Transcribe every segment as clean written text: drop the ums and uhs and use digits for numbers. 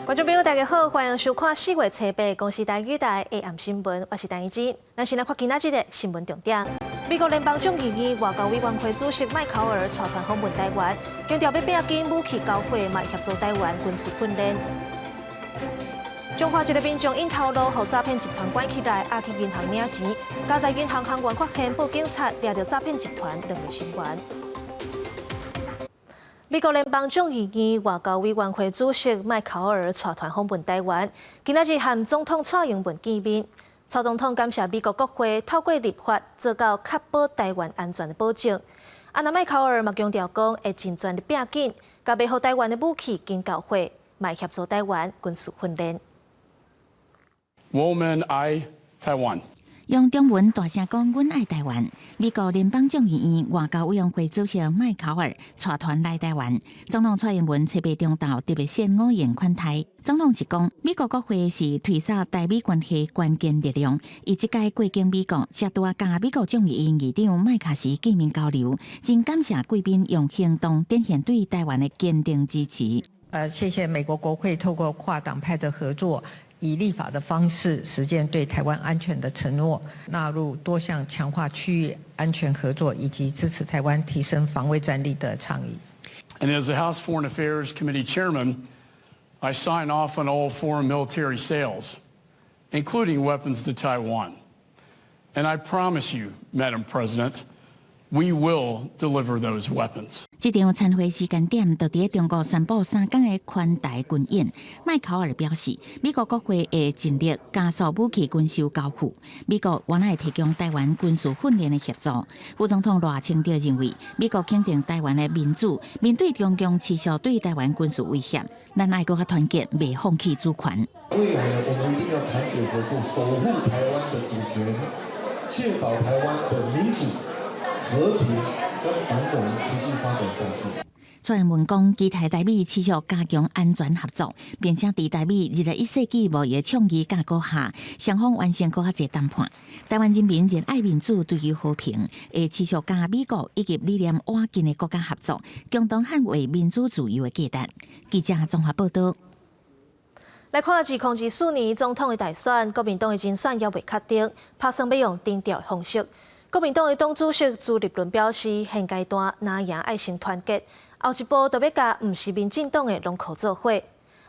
觀眾朋友，大家好，歡迎收看4月初八公視台語台下暗新聞，我是陳怡之。咱先來看今仔日的新聞重點。美國聯邦眾議院外交委員會主席麥考爾帶團訪問台灣，強調欲拚緊武器交貨，嘛協助台灣軍事訓練。彰化一个民眾𪜶頭路予詐騙集團關起來，押去銀行領錢，嘉財銀行行員發現報警察掠著詐騙集團兩个成員。美國聯邦眾議院外交委員會主席麥考爾帶團訪問台灣，今仔日和總統蔡英文見面。蔡總統感謝美國國會透過立法做到確保台灣安全的保證。啊，那麥考爾嘛強調講，會盡全力拚緊，共賣予台灣的武器緊交貨，嘛協助台灣軍事訓練。我們愛台灣。用中文大聲講，阮愛台灣。美國聯邦眾議院外交委員會主席麥考爾帶團來台灣，總統蔡英文初八中晝特別線午宴款待。總統是講，美國國會是推捒台美關係關鍵力量。伊這擺過境美國，才拄仔佮美國眾議院議長麥卡錫見面交流，真感謝貴賓用行動展現對台灣的堅定支持。謝謝美國國會透過跨黨派的合作，以立法的方式實踐對台灣安全的承諾，納入多項強化區域安全合作以及支持台灣提升防衛戰力的倡議。 And as the House Foreign Affairs Committee Chairman, I sign off on all foreign military sales, including weapons to Taiwan. And I promise you, Madam President, we will deliver those weapons. 這場參會時間點，就佇中國宣布三工的環台軍演。麥考爾表示，美國國會會盡力加速武器軍售交付。美國原來提供台灣軍事訓練的協助。副總統賴清德認為，美國肯定台灣的民主，面對中共持續對台灣軍事威脅，咱愛閣較團結，袂放棄主權。未來呢，我們一定要團結合作，守護台灣的主權，確保台灣的民主、和平跟繁榮持續發展下去。蔡英文講，期待台美持續加強安全合作，並且佇台美21世紀貿易倡議架構下，雙方完成閣較濟談判。台灣人民熱愛民主，追求和平，會持續佮美國以及理念倚近的國家合作，共同捍衛民主自由的價值。記者綜合報道。來看2024年總統的大選，國民黨的人選猶未確定，拍算欲用頂調的方式。國民黨的黨主席朱立倫表示，現階段藍營愛先團結，後一步就欲共毋是民進黨的攏靠做伙。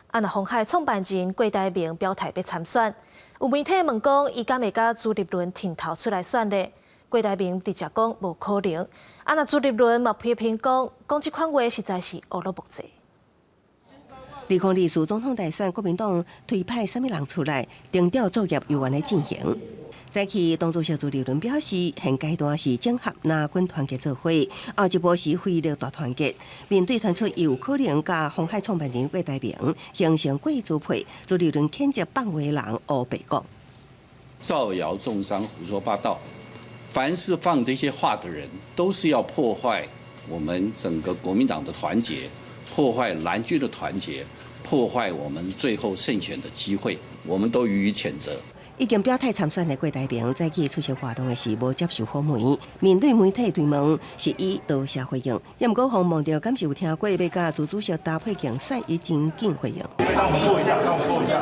啊，若鴻海創辦人郭台銘表態欲參選，有媒體問講，伊敢會佮朱立倫伨頭出來選咧？郭台銘直接講無可能。啊，若朱立倫嘛批評講，講這款話實在是烏魯木齊。2024總統大選，國民黨推派啥物人出來，定調作業猶原咧進行。早起黨主席朱立倫表示，現階段是整合藍軍團結做伙，後一步是飛力大團結。面對傳出有可能佮鴻海創辦人郭台銘形成郭朱配，朱立倫譴責放話人烏白講。造謠中傷、胡說八道，凡是放這些話的人，都是要破壞我們整個國民黨的團結，破壞藍軍的團結，破壞我們最後勝選的機會，我們都予以譴責。已經表態參選的郭台銘，早起出席活動的時無接受訪問，面對媒體追問，是以多謝回應。也毋過，予問著敢是有聽過欲佮朱主席搭配競選，伊真緊回應。讓我們過一下，讓我們過一下。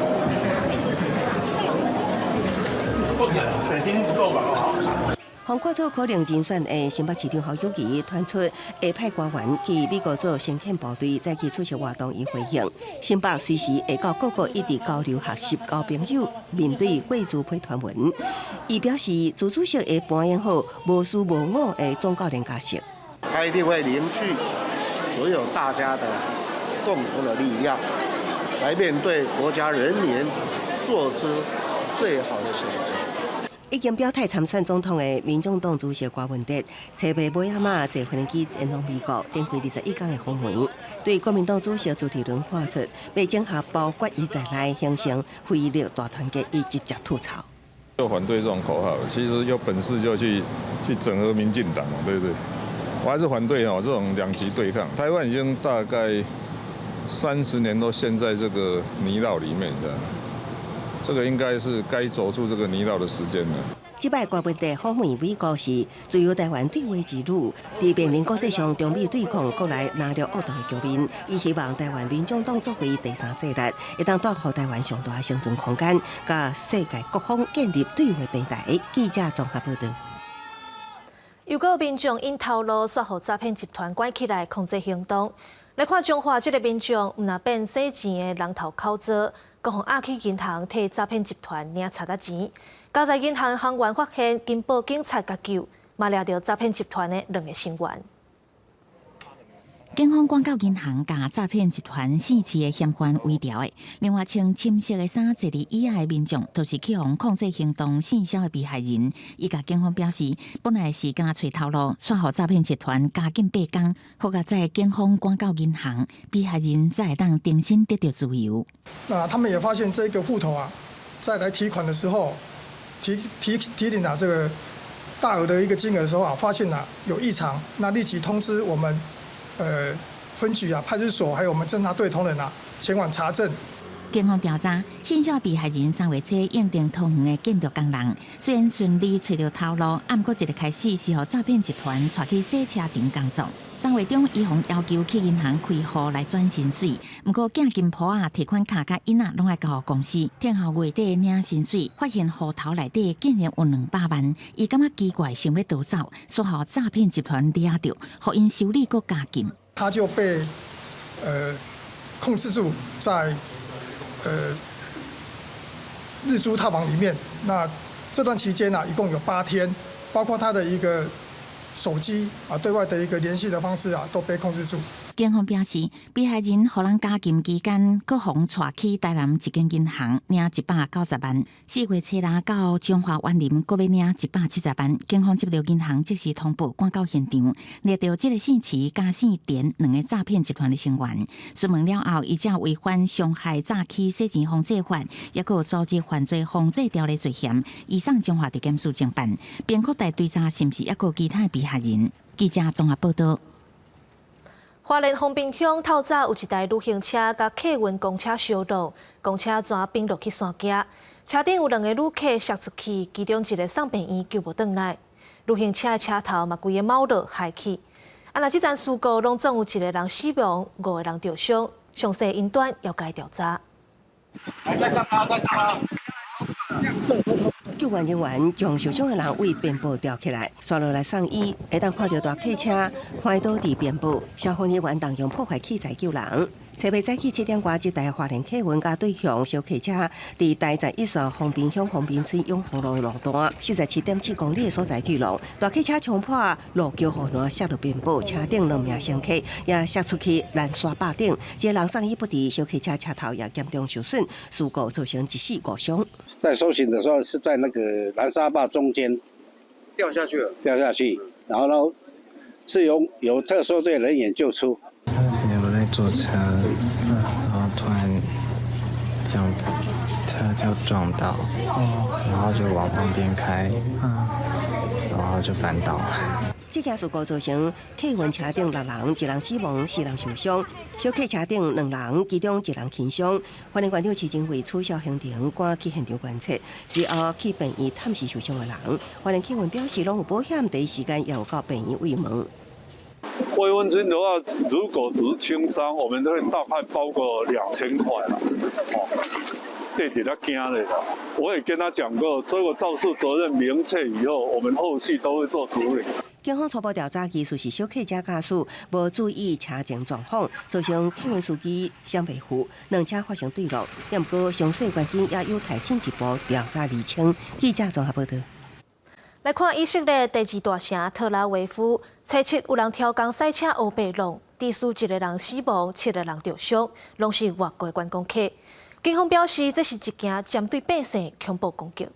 不可能，對，今天不夠吧？予看做可能人選的新北市長侯友宜傳出會派官員去美國做先遣部隊，再去出席活動伊回應。新北隨時會到各國一直交流學習交朋友，面對郭朱配傳聞，伊表示朱主席會扮演好無私無我的總教練角色。他一定會凝聚所有大家的共同的力量，來面對國家人民，做出最好的選擇。已經表態參選總統的民眾黨主席柯文哲，初八尾仔仔坐飛機前往美國，展開21工的訪問。對國民黨主席朱立倫喊出，欲整合包括伊在內，形成飛力大團結，伊直接吐槽。就反對這種口號，其實有本事就去整合民進黨嘛，對不對？我還是反對哦，這種兩極對抗。台灣已經大概30年都陷在這個泥淖裡面，這個應該是該走出這個泥淖的時間了。這擺關問題訪問美國時，自由台灣對話之旅，佇面臨國際上中美對抗、國內藍綠惡鬥的局面，伊希望台灣民眾黨作為第三勢力，會當帶予台灣上大的生存空間，佮世界各方建立對話平台。記者綜合報道。又閣有民眾𪜶頭路煞予詐騙集團拐起來控制行動。來看彰化這个民眾，毋但變洗錢的人頭口座，閣予押去銀行替詐騙集團領賊仔錢。佳哉銀行行員發現，緊報警察共救，嘛掠著詐騙集團的兩个成員。警方趕到銀行，共詐騙集團姓齊的嫌犯圍牢的。另外，穿深色的衫坐佇椅仔的民眾，就是去予控制行動性騷的被害人。伊共警方表示，本來是敢若揣頭路，煞予詐騙集團監禁8工，好佳哉警方趕到銀行，被害人才會當重新得著自由。那他們也發現這個戶頭啊，在來提款的時候，提領啊這個大額的一個金額的時候啊，發現啊有異常，那立即通知我們。分局啊、派出所，還有我們偵查隊同仁啊，前往查證。警方調查，性騷被害人三月初應徵桃園的建築工人，雖然順利揣著頭路，毋過一个開始是予詐騙集團帶去洗車場工作。3月中，伊予要求去銀行開戶來轉薪水，毋過寄金簿仔、提款卡佮印仔攏愛交予公司。聽候月底領薪水，發現戶頭內底竟然有200萬，伊感覺奇怪，想欲逃走，煞予詐騙集團掠著，予𪜶修理閣監禁。他就被控制住在日租套房裡面。那這段期間呢，一共有8天，包括他的一個手機啊，對外的一個聯繫的方式啊，都被控制住。警方表示，被害人予人監禁期間，閣予人帶去台南一間銀行領190萬。4月初六到彰化員林，閣欲領170萬。警方接到銀行即時通報，趕到現場，掠著這个姓齊佮姓田兩个詐騙集團的成員。詢問了後，伊才違反傷害詐欺洗錢防制法，抑閣有組織犯罪防制條例罪嫌，移送彰化地檢署偵辦，並擴大追查是毋是抑閣有其他被害人。記者綜合報道。花蓮豐濱鄉透早有一台旅行車共客運公車相撞，公車全反落去山崎，車頂有兩个旅客摔出去，其中一个送病院救無轉來。旅行車的車頭嘛規个貓落海去。啊，若這層事故攏總有一个人死亡，五个人著傷，詳細雲端要該調查。再上啊！再上啊！救援人員將受傷的人對邊坡吊起來，紲落來送醫。會當看著大客車翻倒佇邊坡，消防人員動用破壞器材救人。初八早起7點外，這台花蓮客運佮對向小客車，佇台十一線豐濱鄉豐濱村永豐路路段，47.7公里的所在墜落，大客車衝破路橋護欄，摔落邊坡，車頂兩名乘客也摔出去攔沙壩頂，一个人送醫不治，小客車車頭也嚴重受損，事故造成一死五傷。在搜尋的時候是在那個攔沙壩中間掉下去了，掉下去，然後呢是由有特搜隊人員救出。當時我在坐車，然後突然這樣車就撞到，然後就往旁邊開，然後就翻倒了。這件事故造成客運車頂六人，一人死亡，四人受傷；小客車頂兩人，其中一人輕傷。花蓮縣長徐正偉取消行程，趕去現場觀察，隨後去病院探視受傷的人。花蓮客運表示，攏有保險，第一時間也有到病院慰問。慰問金的話，如果只是輕傷，我們都會大概包個2000塊啦。哦，弟弟他驚了啦。我也跟他講過，這個肇事責任明確以後，我們後續都會做處理。警方初步調查，其實是小客車駕駛無注意車前狀況，造成客運司機相袂符，兩車發生對撞。毋過詳細原因也有待進一步調查釐清。記者綜合報道。來看以色列第二大城特拉維夫，初七有人超工賽車烏白弄，致使一个人死亡，七个人著傷，攏是外國觀光客。警方表示，這是一件針對百姓恐怖攻擊。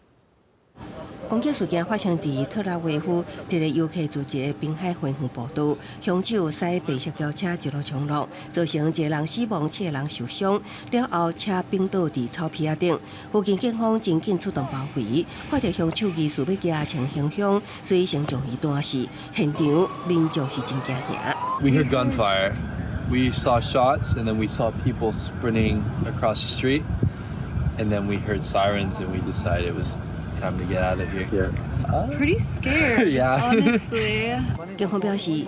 攻擊事件發生佇特拉維夫一个遊客聚集的濱海花園步道，兇手駛白色轎車一路衝落，造成一个人死亡，七个人受傷。了後車反倒佇草皮仔頂，附近警方真緊出動包圍，看著兇手疑似欲舉槍行兇，所以先將伊彈死。現場民眾是真驚嚇。 We heard gunfire. We saw shots, and then we saw people sprinting across the street, and then we heard sirens, and we decided it was time to get out of here. Yeah. Pretty scared, Yeah. honestly. 警方表示，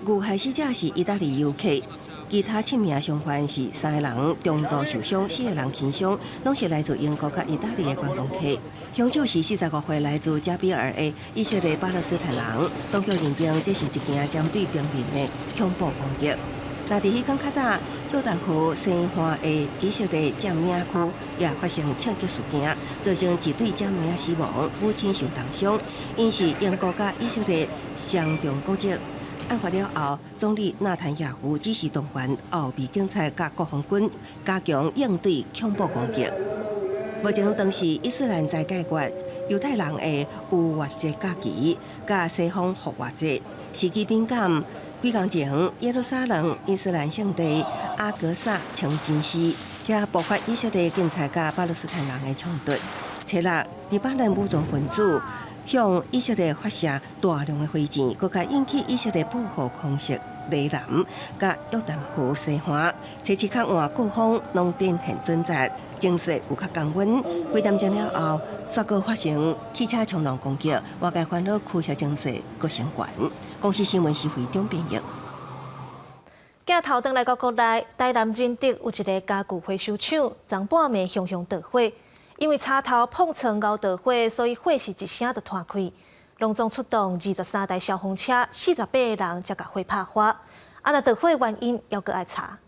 遇害死者是意大利遊客，其他七名傷患是三个人中度受傷，四個人輕傷，攏是來自英國佮意大利的觀光客。兇手是45歲來自加比爾的以色列巴勒斯坦人，當局認定這是一件針對平民的恐怖攻擊。那佇彼工較早，約旦河西岸的以色列佔領區也發生槍擊事件，造成一對姐妹死亡，母親受重傷。𪜶是英國佮以色列雙重國籍。案發了後，總理納坦雅胡指示動員後備警察佮國防軍加強應對恐怖攻擊。目前當時伊斯蘭齋戒月，猶太人的逾越節假期，佮西方復活節時機敏感。幾工前，耶路撒冷伊斯蘭聖地阿格薩清真寺，才爆發以色列警察佮巴勒斯坦人的衝突。初六，黎巴嫩武裝分子向以色列發射大量的火箭，閣較引起以色列報復空襲黎南佮約旦河西岸，初七較晚各方攏展現準則，情勢有較降溫。幾點鐘了後，煞閣發生汽車衝浪攻擊，外界煩惱區域情勢閣升懸。公視新聞是會長編譯。鏡頭轉來到國內，台南仁德有一个家具回收廠，昨半暝雄雄著火，因為插頭碰床𠢕著火，所以火勢一聲就拖開。攏總出動23台消防車，48個人才共火拍花。啊，若著火原因猶閣愛查。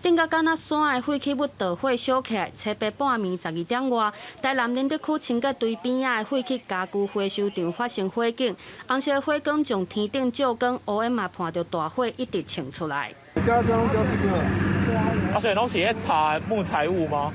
頂甲敢若山的廢棄物著火燒起來，初八半暝12點外，台南仁德區清潔堆邊仔的廢棄家具回收場發生火警，紅色火光從天頂照光，烏煙嘛伴著大火一直衝出來。啊，所以攏是咧拆木材物嗎？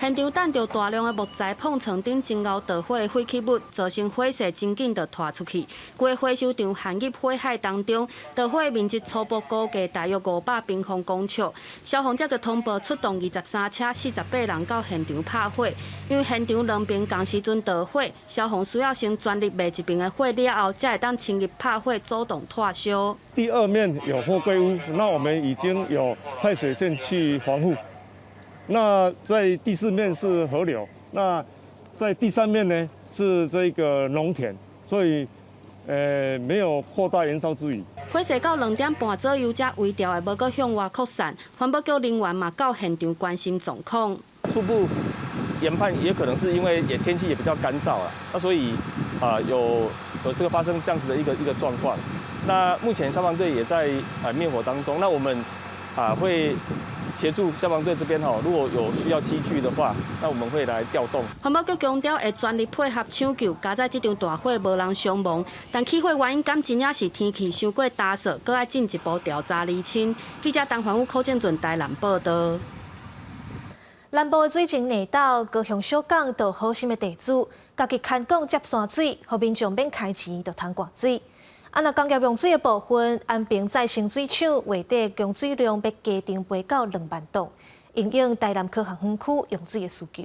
現場等著大量的木材碰床頂真𠢕著火的廢棄物，造成火勢真緊就拖出去。規回收場陷入火海當中，著火面積初步估計大約500平方公尺。消防接著通報出動23車48人到現場拍火。因為現場兩邊仝時陣著火，消防需要先全力滅一邊的火了後，才會當深入拍火，主動脫燒。第二面有貨櫃屋，那我們已經有派水線去防護。那在第四面是河流，那在第三面呢是這個農田，所以，沒有擴大燃燒之虞。火勢到2點半左右才微調的，無閣向外擴散。環保局人員嘛到現場關心狀況。初步研判也可能是因為也天氣也比較乾燥啊，那所以啊有這個發生這樣子的一個狀況。那目前消防隊也在啊滅火當中，那我們啊會協助消防隊這邊吼，如果有需要機具的話，那我們會來調動。環保局強調會全力配合搶救，佳哉這場大火無人傷亡，但起火原因敢真正是天氣傷過焦燥，閣愛進一步調查釐清。記者陳環宇、柯正俊台南報道。南部的水情內鬥，高雄小港就好心的地主，家己牽港接山水，予民眾免開錢就通灌水。啊，若工業用水的部分，安平再生水廠月底供水量欲加增倍到2萬噸，應應台南科學園區用水的需求。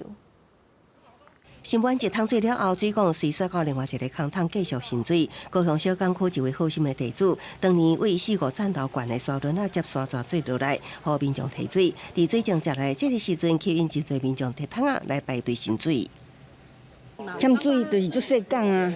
新灣一桶水了後，水管隨煞到另外一個空桶繼續滲水。高雄小港區一位好心的地主，當年為四五層樓懸的沙輪仔接山泉水落來，予民眾提水。佇水井接來這个時陣，吸引真濟民眾提桶仔來排隊滲水。欠水就是足細工啊，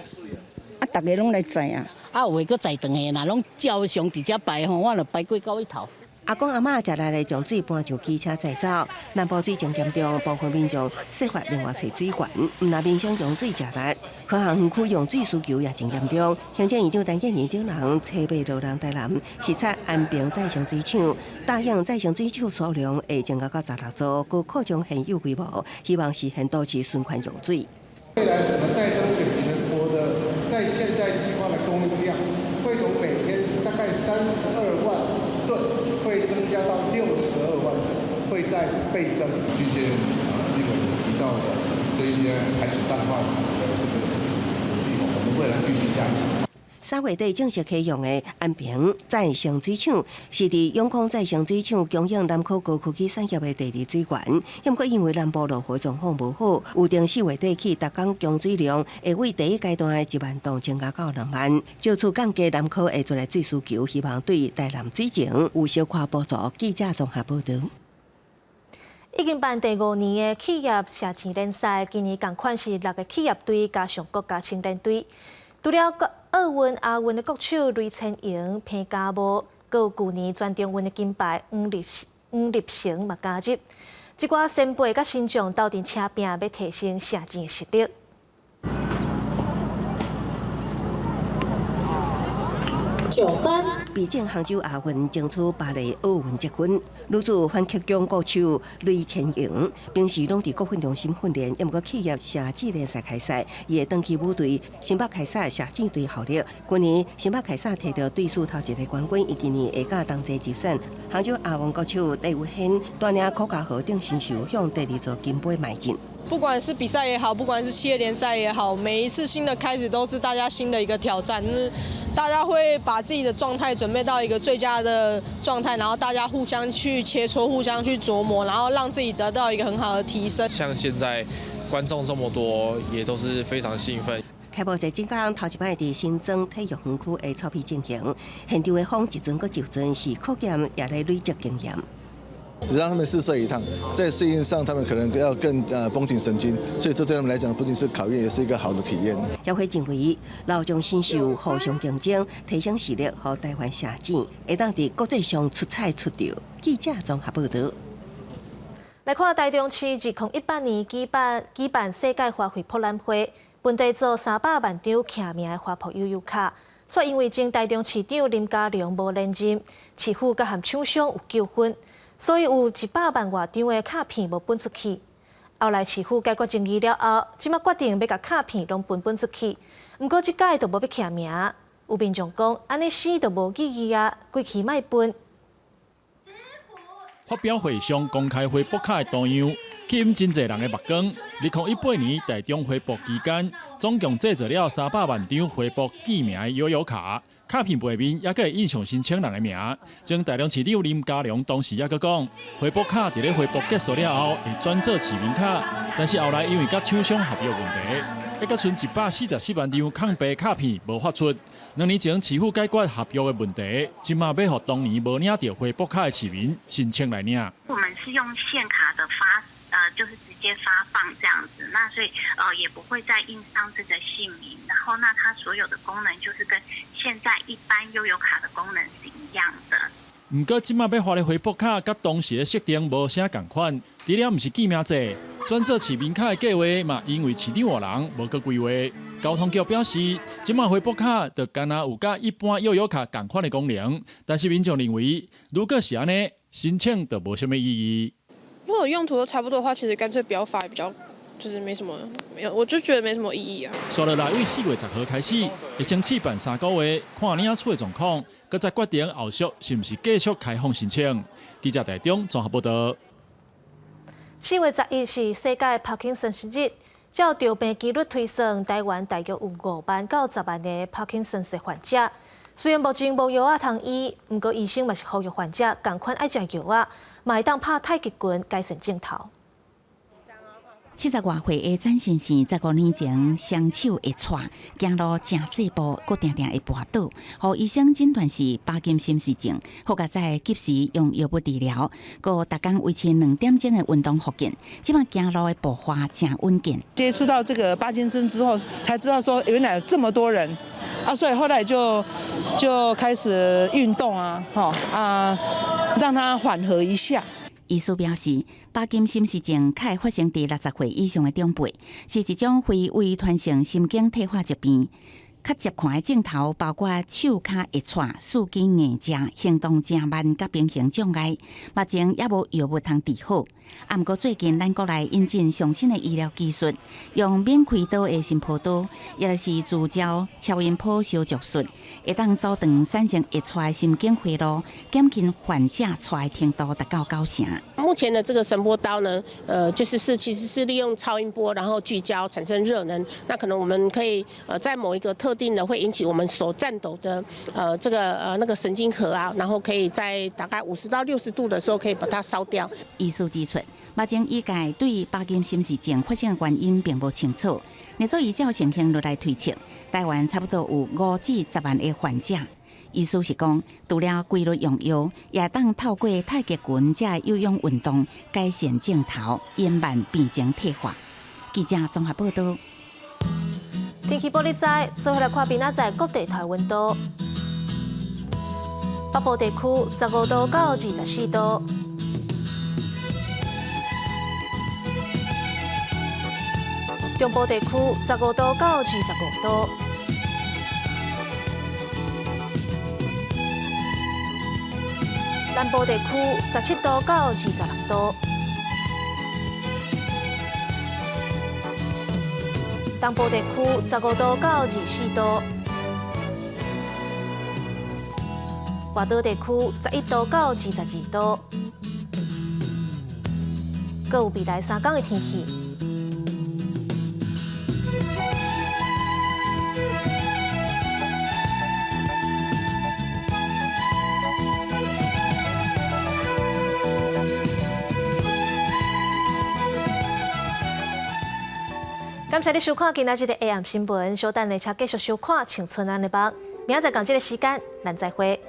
啊，逐家攏來載啊。啊，有的閣載長的，若攏照常佇遮排吼，我就排過到彼頭。阿公阿嬤食力的將水搬上機車載走。南部水情嚴重，部分民眾設法另外揣水源，毋但民生用水食力，科學園區用水需求也真嚴重。行政院長陳建仁等人初八落人台南視察安平再生水廠，答應再生水廠數量會增加到16座，閣擴張現有規模，希望實現都市循環用水。未來整個再生水全國的在現在計劃的供應量，會從每天大概32萬噸，會增加到62萬噸，會再倍增。最近立委提到的這一些海水淡化的這個努力，我們會來繼續加強。 3月底正式啟用的安平再生水廠，是佇永康再生水廠供應南科高科技產業的第二水源。毋過因為南部落雨狀況無好，預定4月底起，逐工供水量會為第一階段的1萬噸增加到2萬，藉此降低南科的自來水需求，希望對台南水情有小可補助。記者綜合報導。已經辦第五年的企業射箭聯賽，今年仝款是六个企業隊加上國家青年隊。除了奧運、亞運的國手雷千瑩、彭嘉無，閣有舊年全中運的金牌黃立成嘛加入。這寡先輩佮新將鬥陣車拼，欲提升射箭實力。 9分。備戰杭州亞運，爭取巴黎奧運積分。女子反曲弓國手雷千瑩，平時攏佇國訓中心訓練，猶毋過企業射箭聯賽開賽，伊會轉去母隊新北凱撒射箭隊效力。去年新北凱撒摕著隊史頭一个冠軍，伊今年會佮同齊入選杭州亞運國手戴宇軒，帶領柯家和等新秀向第二座金杯邁進。不管是比賽也好，不管是企業聯賽也好，每一次新的開始都是大家新的一個挑戰，就是大家會把自己的狀態準備到一個最佳的狀態，然後大家互相去切磋，互相去琢磨，然後讓自己得到一個很好的提升。像現在觀眾這麼多，也都是非常興奮。開幕賽這工頭一擺佇新莊體育園區的草皮進行，現場的風一陣閣一陣，是考驗也來累積經驗。只讓他們試射一趟，在適應上，他們可能要更繃緊神經，所以這對他們來講不僅是考驗，也是一個好的體驗。協會認為，老將新秀互相競爭，提升實力，予台灣射箭會當佇國際上出彩出著。記者綜合報導。來看台中市2018年舉辦世界花卉博覽會，本地做300萬張記名的花圃悠遊卡，卻因為前台中市長林佳龍無連任，市府佮和廠商有糾紛。所以有100萬外張的卡片無分出去。後來市府解決爭議了後，這馬決定欲共卡片攏分分出去。毋過這擺就無欲記名。有民眾講，按呢死就無意義啊，規氣莫分。發表會上公開回覆卡的圖樣，吸引真濟人的目光。2018年台中花博期間，總共製作了300萬張回覆記名的悠遊卡。卡片背面猶閣會印上申請人的名。前台中市長林佳龍當時猶閣講，回覆卡佇咧花博結束了後會轉做市民卡，但是後來因為佮廠商合約問題，猶閣賰144萬張空白卡片無發出。2年前市府解決合約的問題，這馬欲予當年無領著回覆卡的市民申請來領。我們是用現卡的發，就是直接發放這樣子，那所以也不會再印上這個姓名，然後那它所有的功能就是跟現在一般悠遊卡的功能是一樣的。毋過這馬欲發的回覆卡，佮當時的設定無啥仝款，除了毋是記名制，轉做市民卡的計劃嘛，因為市長換人無閣規劃。交通局表示，這馬回覆卡就敢若有佮一般悠遊卡仝款的功能，但是民眾認為，如果是按呢，申請就無啥物意義。如果用途都差不多的話，其實乾脆不要發，也比較就是沒什麼，沒有，我就覺得沒什麼意義啊。紲落來，對4月10號開始，會先試辦3個月，看領取的狀況，閣再決定後續是毋是繼續開放申請。記者台中綜合報導。4月11是世界帕金森氏日，照著病幾率推算，台灣大約有5萬到10萬个帕金森氏患者。雖然目前無藥仔通醫，毋過醫生嘛是呼籲患者仝款愛食藥仔，嘛會當拍太極拳改善症頭。70外歲的詹先生，15年前雙手會掣，行路誠細步，閣定定會跋倒，予醫生診斷是帕金森氏症，好佳哉及時用藥物治療，閣逐工維持2點鐘的運動復健，這馬行路的步伐誠穩健。接觸到這個帕金森之後，才知道說原來有這麼多人啊，所以後來就開始運動啊，吼啊，讓它緩和一下。醫師表示，帕金森氏症較會發生佇60歲以上的長輩，是一種非遺傳性神經退化疾病。較捷看的症頭包括手跤會掣、四肢硬脹、行動誠慢、佮平衡障礙。目前猶無藥物通治好。啊，毋過最近咱國內引進上新的醫療技術，用免開刀的神波刀，抑就是聚焦超音波燒灼術，會當阻斷產生會掣的神經回路，減輕患者掣的程度達到9成。目前的這個神波刀呢，就是其實是利用超音波，然後聚焦產生熱能。那可能我們可以在某一個特定的會引起我們手顫抖的這個那個神經核啊，然後可以在大概50到60度的時候，可以把它燒掉。醫師指出，目前醫界對帕金森氏症發生的原因並無清楚。若做依照盛行率來推測，台灣差不多有5至10萬个患者。意思是講，除了規律用藥，也會當透過太極拳這有氧運動改善症頭，延慢病情退化。記者綜合報道。天氣報你知，做伙來看明仔載各地台溫度。北部地區15度到24度，中部地區15度到25度，南部地區17度到26度，東部地區15度到24度。外島地區11度到22度，閣有未來3工的天氣。感謝你收看今仔日的 AM 新聞，稍等下請繼續收看《青春按呢網》，明仔載仝這个時間，咱再會。